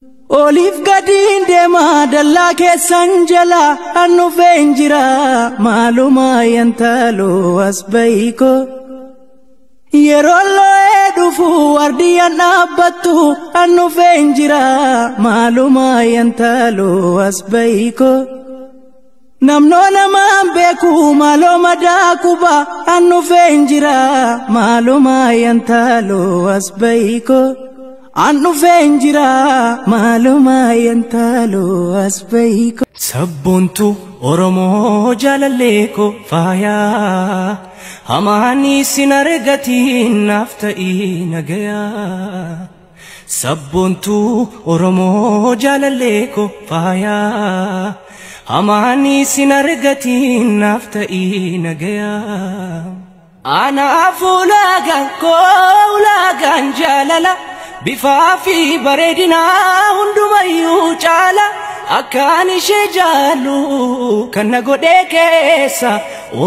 Oliif gadiin deemaa dallaa keessan jala hannufeen jira maalumaa yantaloo as bayiko. Yeroo loo'ee dhufu wardiyyaan dhaabbattu hannufeen jira maalumaa yantaloo as bayiko. Namnoo namaan beeku maaloo madaa quba hannufeen jira maalumaa yantaloo as bayiko. An dhufeen jira maalumaa yantaloo as bayiko. Sabboontu Oromoo jaalallee koo faayaa hamaanii sin argatiin naaf ta'ii nagayaa. Sabboontu Oromoo jaalallee koo faayaa hamaanii sin argatiin naaf ta'ii nagayaa. Anaaf ulaagaan koo ulaagaan jaalala bifaa fi bareedinaa hundumayyuu caala akkaan ishee jaallu kan na godhee keessa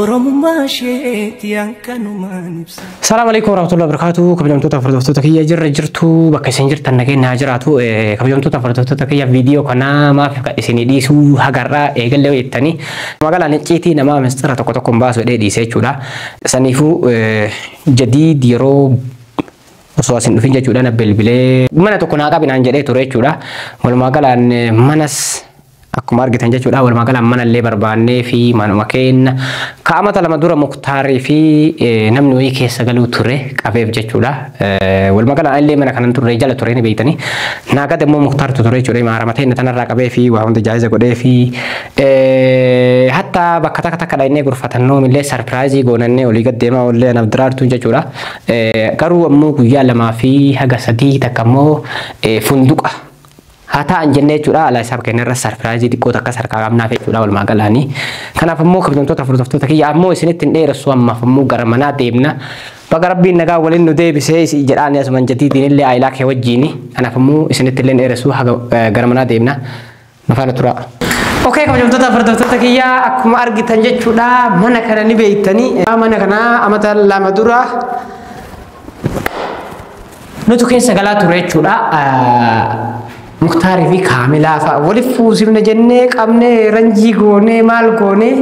Oromummaa isheeti hankanumaan ibsa. Salaam alaikum warahmatullahi wabarakatuh. Kabajamtoota hordoftoota kiyya jirra jirtu bakka isin jirtan nageenya haa jiraatu. Kabajamtoota hordoftoota kiyya viidiyoo kana maaf isinii dhiisuu hagarraa eegallee jettanii magaalaan icciitii namaa mistira tokko tokko hin baasu jedhee dhiisee jechuudha. Saniifuu jadiid yeroo osoo asin dhufin jechuudha na bilbilee mana tokko naa qabinaan jedhee ture jechuudha. Walumaa galaan manas akkuma argitan jechuudha. Walumaa galaan manallee barbaannee fi manuma keenya kaa'amata lama dura Muktaarii fi namni wayii keessa galuu ture qabeef jechuudha. Walumaa galaan illee mana kanan turre jala ture ni beektanii. Naa gad immoo Muktaartu ture jechuudha. Maarama ta'e tanarraa qabee fi waa hunda jaayiza godhee fi hatta bakka takka takka dhaqnee gurfatannoo illee sarpiraayizii goonannee olii gad deemaa ollee anaaf diraartuun jechuudha. Garuu ammoo guyyaa 2 fi haga 3 takka ammoo funduqa haa ta'an jennee jechuudha. Alaa isaaf kennarra sarpiraayizii xiqqoo takka sarkaa qabnaaf jechuudha walumaa galaanii. Kanaaf ammoo kabajamtoota hordoftoota kiyya ammoo isinitti hin dheeressu ammaaf ammoo gara manaa deemna. Baga rabbiin nagaa waliin nu deebisee jedhaan asuman jadiidiin illee aayilaa kee wajjiini. Kanaaf ammoo isinitti illee hin dheeressu haga gara manaa deemna. Nu faana turaa. Okei, kabajamtoota hordoftoota kiyya akkuma argitan jechuudha mana kana ni beektanii. Mana kana amata 2 dura nutu keessa galaa ture jechuudha. Muktaarii fi Kaamilaa fa'a waliif fuusifne jennee qabnee ranjii goonee maal goonee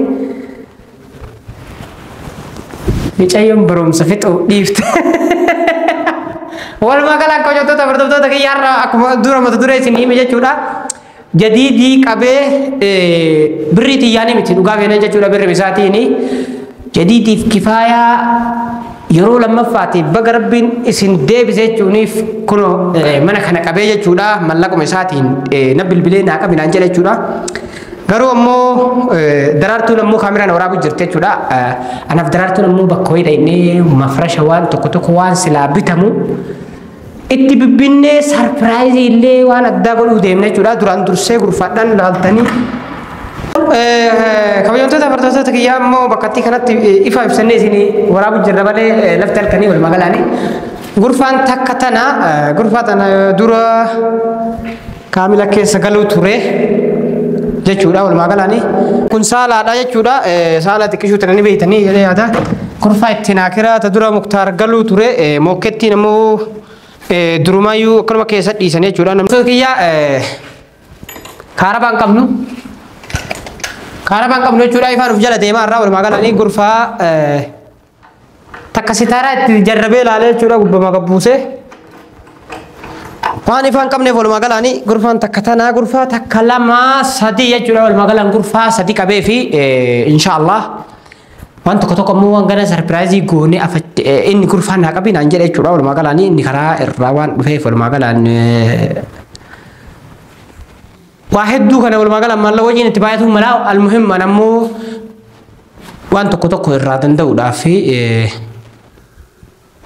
mucayyoon barumsa fixuu dhiifte. Walumaa galaan kabajamtoota hordoftoota kiyyaarraa akkuma dura mata duree isin hime jechuudha. Jadiidii qabee birrii xiyyaanii miti dhugaa feene jechuudha birri isaatiini. Jadiidiif kifaayaa yeroo lammaffaatiif baga rabbiin isin deebise jechuuniif kunoo mana kana qabee jechuudha mallaquma isaatiin na bilbilee naa qabinaan jedha jechuudha. Garuu ammoo daraartuun ammoo kaameraan waraabuu jirti jechuudha. Anaaf daraartuun ammoo bakka wayii dhaqnee mafrasha waan tokko tokko waan silaa bitamu itti bibbinnee sarpiraayizii illee waan addaa godhuu deemna jechuudha. Duraan dursee gurfaadhaan laaltanii. Kabajamtoota hordoftoota kiyyaa ammoo bakkattii kanatti ifa ibsannee isin waraabuu jirra malee lafti halkanii walumaa galaanii. Gurfaan takka tana gurfaa tana dura Kaamila keessa galuu ture jechuudha walumaa galaanii. Kun saalaadha jechuudha. Saala xiqqishuu tana ni beektanii jedhee yaada. Gurfaa ittiin akiraa ta dura Muktaar galuu ture. Mookettiin ammoo durumaayyuu akkanuma keessa dhiisan jechuudha. Namtoota kiyyaa kaarabaan qabnu. Kaarabaan qabnu jechuudha. Ifaan of jala deemaa irraa walumaa galanii gurfaa takka sitaaraa itti jarrabee ilaalee jechuudha gubbama qabbuusee. Waan ifaan qabneef walumaa galanii gurfaan takka tanaa gurfaa takka 2 3 jechuudha walumaa galan gurfaa 3 qabee fi inshaallah waan tokko tokko ammoo waan gana sarpiraayizii goonee inni gurfaan naa qabii naan jedhe jechuudha walumaa galanii inni karaa irraa waan dhufeef walumaa galaan waa hedduu kana walumaa galaan maalla wajjin itti baay'atu mala almuhimman ammoo waan tokko tokko irraa danda'uudhaaf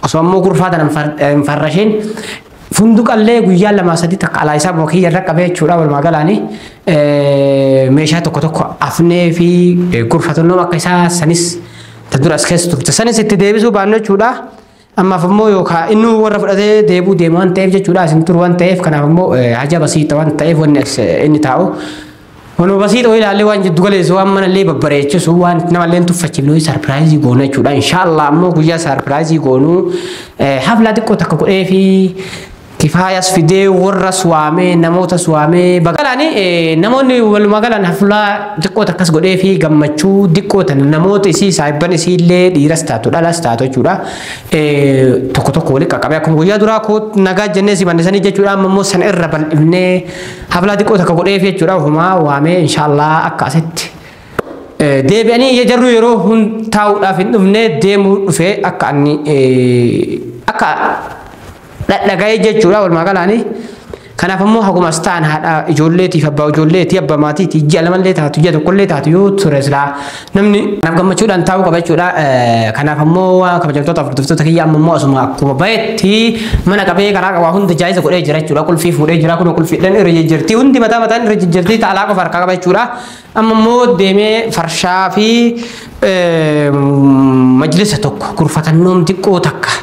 osoo ammoo gurfaa tana hin farrasheen funduqallee guyyaa 2 3 takka alaa isaa bookii irra qabee jechuudha walumaa galaanii meeshaa tokko tokko afnee fi gurfatannoo akka isaa sanis ta dura as keessa turte sanis itti deebisuu baannu jechuudha. Ammaaf ammoo yookaan inni warra fudhatee deebuu deemu waan ta'eef jechuudha isin turu waan ta'eef kanaaf ammoo haja basiita waan ta'eef wanni as inni taa'u. Wanuma basiita wayii ilaallee waan jiddu galeessu waan manallee babbareechisu waan namallee hin tuffachiifnu sarpiraayizii goonu jechuudha. Inshaallah ammoo guyyaa sarpiraayizii goonu haflaa xiqqoo takka godhee fi Kifaayas fidee warras waamee namootas waamee bagalaani namoonni walumaa galan haflaa xiqqoo akkas godhee fi gammachuu xiqqoo tan namoota isii saayibban isii illee dhiiras taatu dhalas taatu jechuudha. Tokko tokko walitti qaqqabee akkuma guyyaa duraa koo nagaa jennee simannisanii jechuudha. Amma immoo sana irra bal'ifnee haflaa xiqqoo takka godhee fi jechuudha. Ofumaa waamee inshaallah akka asitti deebi'anii jarru yeroo hun taa'uudhaaf hin dhufne deemuu dhufee akka inni akka dhaga'ee jechuudha walumaa galaani. Kanaaf immoo hagumas ta'an haadha ijoolleetiif abbaa ijoolleetii abbaa maatiitii ji'a lamallee taatu ji'a tokkollee taatu yoo ture silaa namni kanaaf gammachuudhaan taa'uu qaba jechuudha. Kanaaf immoo kabajamtoota hordoftoota kiyya amma immoo asuma akkuma bahetti mana qabee karaa qabaa hunda jaayiza godhee jira jechuudha. Qulfii fuudhee jira kun qulfiidhaan irra jijjiirtii hundi mataa mataan irra jijjiirtii taalaa qofa harkaa qaba jechuudha. Amma immoo deemee farshaa fi majlisa tokko gurfatannoom xiqqoo takka.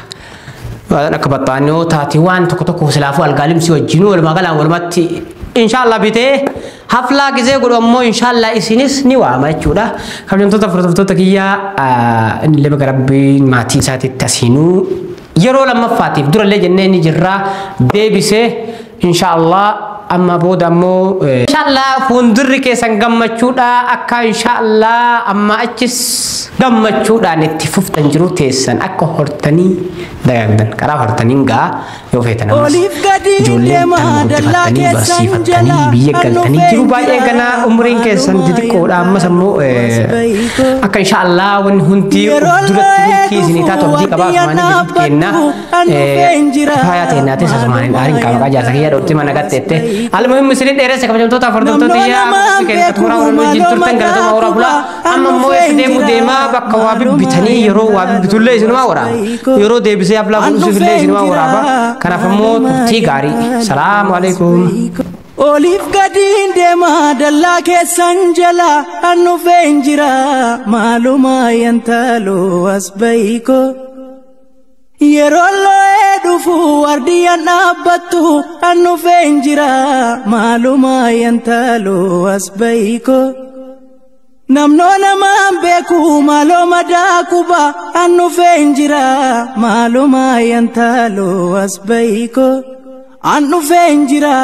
Waan akka baxxaannoo taate waan tokko tokko silaafuu algaalimsi wajjinuu walumaa galaan walumatti inshaallah bitee haflaa gisee godhu ammoo inshaallah isinis ni waama jechuudha. Kabajamtoota hordoftoota kiyyaa inni illee baga rabbiin maatii isaatiitti asiinuu yeroo lammaffaatiif durallee jennee ni jirraa deebisee inshaallah amma booda ammoo inshaallah fuuldurri keessan gammachuudha akka inshaallah amma achis gammachuudhaan itti fuftan jiru teessan akka hortanii dagaagdan karaa hortaniin gaa yoo feetan ammas ijoolleen tan guddifattanii barsiifattanii biyya galtanii jiru baay'ee ganaa umriin keessan xixiqqoodha ammas ammoo akka inshaallah wanni hundi duratti milkii isinii taatu abdii qabaa asumaanii bitti kenna faayaa teennaatis asumaaniin aariin qaama qaa jaarsa kiyya dhoofti mana gatteette. Almuhim isin dheeressa kabajamtoota hordoftoota yaa toora wajjin turtan galatoomaa horaa bulaa amma immoo eessa deemuu deemaa bakka waa bibbitanii yeroo waa bibbitullee isinumaa waraaba yeroo deebisee haflaa fuudhuufillee isinumaa waraaba kanaaf immoo turtii gaarii salaamu alaikum. Oliif gadiin deemaa dallaa keessan jala an dhufeen jira maalumaa yantaloo as bayikoo. Yeroo loo'ee dhufu wardiyyaan dhaabbattu an dhufeen jira maalumaa yantaloo as bayikoo. Namnoo namaan beeku maaloo madaa quba an dhufeen jira maalumaa yantaloo as bayikoo. An dhufeen jira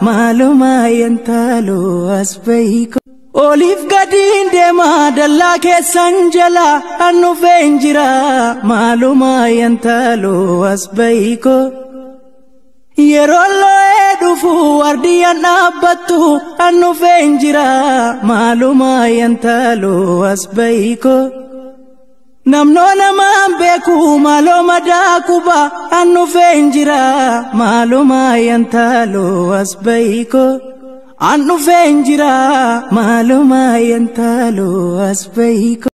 maalumaa yantaloo as bayikoo. Oliif gadiin deemaa dallaa keessan jala an dhufeen jira maalumaa yantaloo as bayikoo. Yeroo loo'ee dhufu wardiyyaan dhaabbattu an dhufeen jira maalumaa yantaloo as bayikoo. Namnoo namaan beeku maaloo madaa quba an dhufeen jira maalumaa yantaloo as bayikoo. An dhufeen jira maalumaa yantaloo as bayikoo.